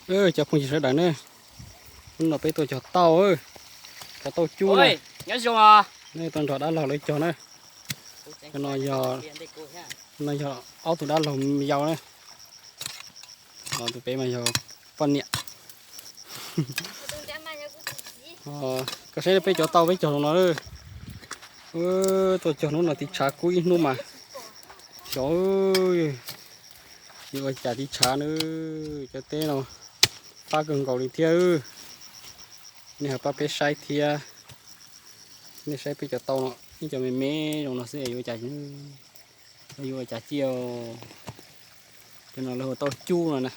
Cov phooj ywg sawv daws ne, hnub no peb tuaj cog tau, cog tau cub na. Nej tuaj nrog dab laug lawv cog na. Cov no yog, no yog ob tug dab laug yau na. Los tus pem mas yog poj niam. Koj saib peb cov tau peb cog no na. Tuaj cog hnub no tiv tshav kub ib hnub mas xyov yuav ua cas tiv tshav na. Cov teb no fab kawg nkaus li thiab. Nej ho pab peb saib thiab. Nej saib peb cov tau no ib co me me zoo no xwb yuav ua cas, yuav ua cas cia. Cov no lawv hu tau cub no na.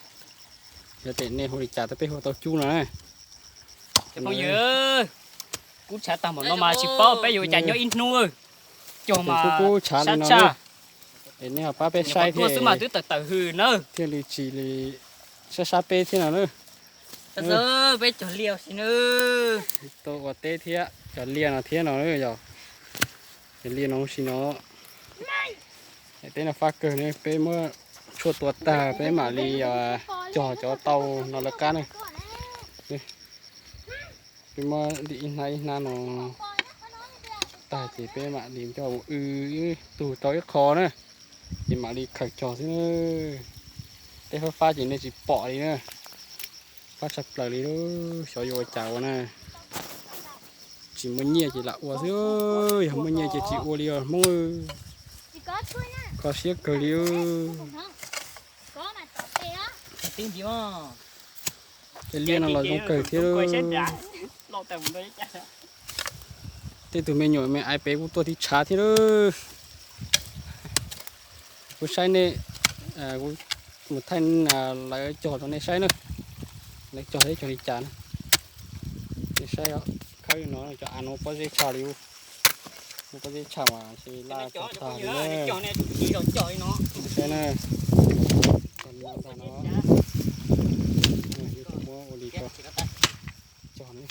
Yog tias nej hu li cas tab peb hu tau cub no na. Phooj ywg, kub tshav tag npaum no mas tsis paub peb yuav ua cas nyob ib hnub. Cog mas kub tshav li no, es nej ho pab peb saib thiab mas twb tawm tawm hws na, thiaj li tsis li sab sab peb thiab no na. Peb cog liaj si na, tuaj ua teb thiab cog liaj no thiab no yog. Cog liaj no si no, teb no fab kawg ne, peb muab tshuaj tua tag peb mam li cog cov tau no lawv qab na. Peb muab ib hnab ib hnab no tag ces peb mam li coj mus w ib tug rau ib qho na, ces mam li khaws cog xwb na. Teb fab fab ces nej tsis pom li na. Fab tshaj plaws li, xyov yuav ua cas ua na. Tsis muaj nyiaj ces lam ua xwb, yog muaj nyiaj ces tsis ua li os Hmoob. Kho siab kawg li. Cov liaj no los zoo kawg thiab. Tej tus me nyuam me aiv pem kuj tuaj tiv tshav thiab lawm. Kuv saib nej, kuv mus thaij lawv cog rau nej saib na. Lawv cog thiab cog li cas na. Nej saib, khawb li no cov av no pob zeb tshaj li, muaj pob zeb tshaj mas tsis laj tag tag li na. Saib na, cog li no tag no, muab ua li ko cog na.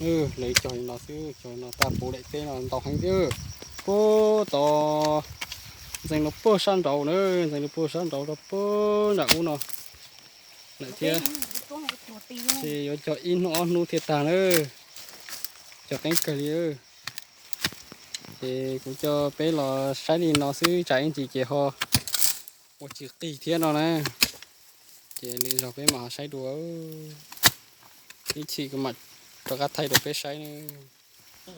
Lawv cog li no xwb, cog li no tag puv daim teb no ntau heev thiab. Puag tod ntxeev no puag sab nraud na, ntxeev no puag sab nraud rau puag nram ub no lawm thiab. Ces yuav cog ib hnub ob hnub thiaj tag na. Cog qeeb kawg li. Ces kuv coj peb los saib li no xwb tsam ib ntsis ces ho ua tsis qig thiab no na. Ces lwm zaug peb mam ho saib dua. Ib chim kuv mam rov qab thaij rau peb saib na.